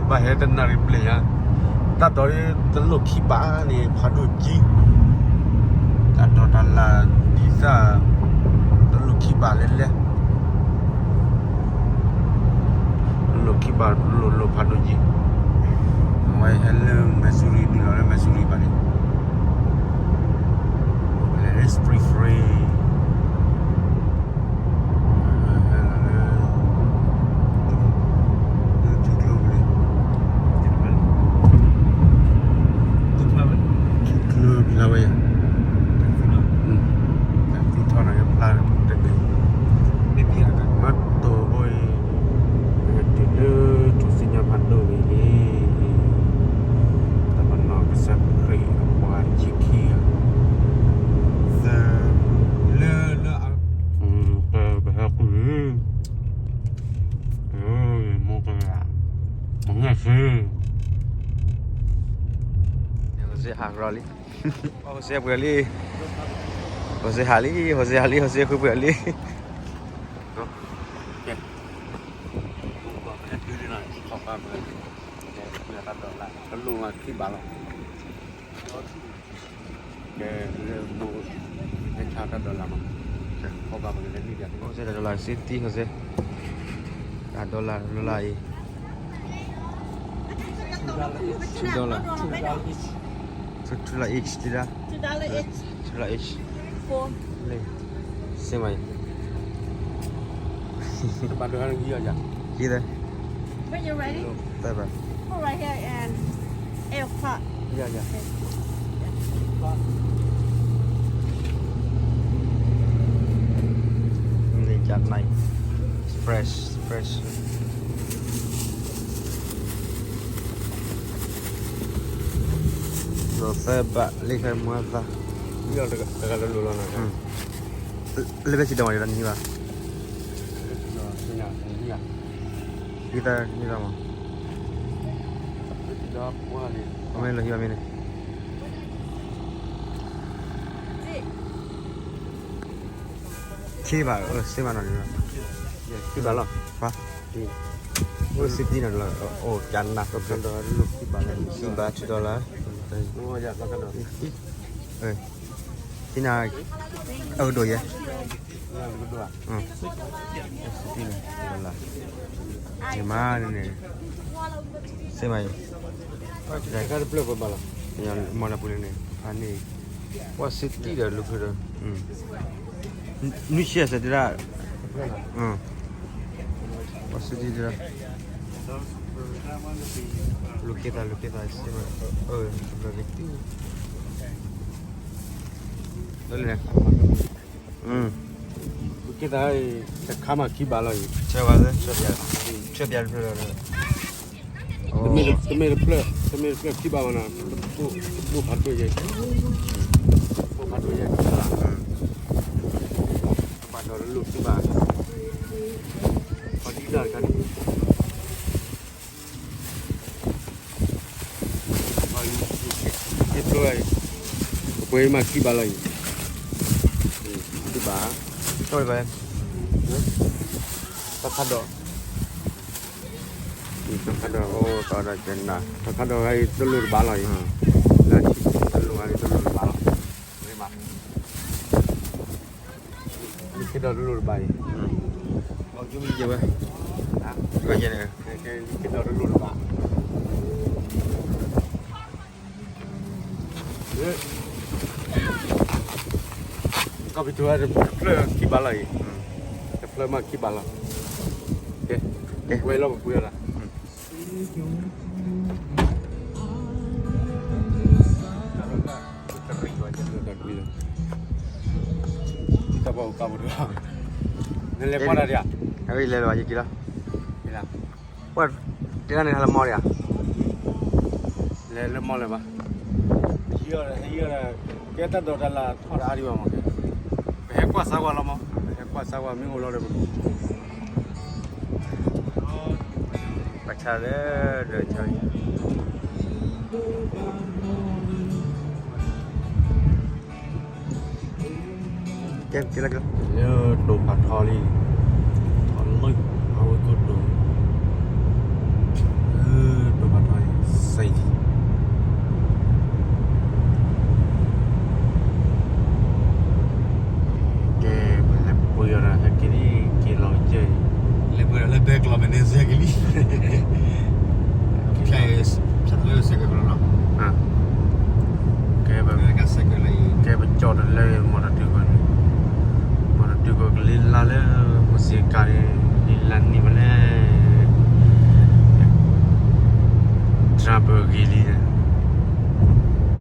ဘၣ်ဟဲတနၣ်ရံၣ်ဘျဲၣ်ညါ, တၢ်ဒိးတလိၣ်ခံဘးန့ၣ် ဖးဒိၣ်ကံ, တၢ်ဒိးတၢ်လၢ်ဒ်သၣ် တလိၣ်ခံဘးလဲၣ်လဲၣ်, တလိၣ်ခံဘး တလိၣ်လိၣ်ဖးဒိၣ်ကံ, အဝဲဟဲလၢ Missouri နုာ်လီၤလၢ Missouri ဘၣ်န့ၣ် လဲၤလၢ Springfield ထံကျိလၢဝဲယၤ, တၢ်သံထီၣ်န့ၣ် ဖျါတဘ့ၣ်, မ့ၢ်တိၢ်ဘိအံၤ, ပကတုၤလၢထူၣ်စုညါဖးဒိၣ်ဝံၤလံ, တၢ်ပနီၣ်ကစၢ်ခရံာ်အပှၤဆံခံဂၤ, သၢ, လၢ, လၢ, ပဟဲကွံာ်လံ, မိၢ်က, မငဲၢ်ဆူ, ဟိစ့ဟးကြလံ, ဟိစ့ပှဲၤလံ, ဟိစ့ဟးလံ, ဟိစ့ဟးလံ, ဟိစ့ဃုပှဲၤလံ. တလိၣ်ခံဘးလီၤ, ဟိစ့တၢ်ဒိးလၢ်စ့တံၢ် ဟိစ့, တၢ်ဒိးလၢ်အံၤ, two dollar, two dollar each, two dollar each, two dollar each, လံ, စ့မးအံၤ, တဘၣ်ဒိးဟဲနံၤယီၤယၤ, ယံၤ, သၢဘး, န့ၣ်ကနၢ်, fresh, fresh. လီၤသၢဘး လၢခဲမွဲသး, တဂၤလၢလိၤလီၤနီၤ, လၢဖဲဆံးဒီးမး ဒ်နံၤဘၣ်, ဒ်သၢနံၤဘၣ်မး, မ့ၢ်လီၤဟံးဘၣ်မ့ၢ်န့ၣ်, ခံဘး, စ့မးနီၤ, ခံဘးလီၤ, အိၣ်စ့တံၢ်နီၤ, အိၣ်ကနၣ်, ခံဘး two dollar, သ့ၣ်နၤ, အကဒိၣ်ယဲ, မၤန့ၣ်, စ့မးအံၤ, မီၢ်လၢပူၤလၢန့ၣ်, ဖးန့ၣ်, ပှၤစ့တံၢ်ဒီးလူၤဖုဒီး, နွံဆံအစဲးတဒၣ်, ပှၤစ့တံၢ်တဒၣ်, လူၤက့ၤသး လူၤက့ၤသး စ့မး, ဘျီက့ၤတံၢ်, လၢန့ၣ် က့ၤသး, တခါမးခံဘးလီၤအံၤ, ဆၢဘၣ်, ဆၢပျးတဖျၢၣ်, တမ့ၢ်တဖျၢၣ်, တမ့ၢ်တဖျၢၣ်ခံဘးဘၣ်နီၤ, တဘိၣ်ဖးဒိၣ်ယဲ, တဘိၣ်ဖးဒိၣ်ယဲ, တဘၣ်ဒီးတလိၣ်ခံဘး, ပှၤဒ်တၢ်တခါန့ၣ် ယဖျိ, ပပှဲၤမးခံဘးလီၤအံၤ, ခံဘး, တခါဒီး, တခါဒီး, တခါဒီးကနၣ်, တခါဒီးဂၤအံၤတလိၣ်တဘးလီၤအံၤ, လၢတလိၣ်တဘးလီၤ, မ့ၢ် လံခ့ဒီးတလိၣ်တဘးအံၤ, ဝဲ, လံခ့ဒီးတလိၣ်တဘး, ကီၢ်ပယီၤတဖျၢၣ်ခံဘးလီၤအံၤ, တဖျၢၣ်မးခံဘးလီၤ, ဝဲလီၤပပှ့ၤလီၤ. တၢ်ပှၤကါပူၤ, နလဲၤကွၢ်တၢ်ဒံးဧါ, လဲၤလီၤယက့ၤလီၤ, ပှၤတဲတၢ်န့ၣ်ဟဲလၢမီၢ်ဒံးဧါ, လဲၤလၢမီၢ်လၢၤဘၣ်, ဟံးအီၤ, ကဲတၢ်ဒိးတၢ်လၢ်ထီၣ်တအါဒံးဘၣ်မး, ပဟဲကွၢ်စၢ်ကွၢ်လီၤမး, ပဟဲကွၢ်စၢ်ကွၢ်မ့ၢ်အိၣ်လီၤဒီးပက ပှၤဆါလၢဒၢးဆါ, ကဲက့ၤလီၤက့ၤလီၤ, လၢတိၤဖးထီလံ, ထီလၢအဝဲကီၢ်တိၤ, လၢတိၤ န့ၣ်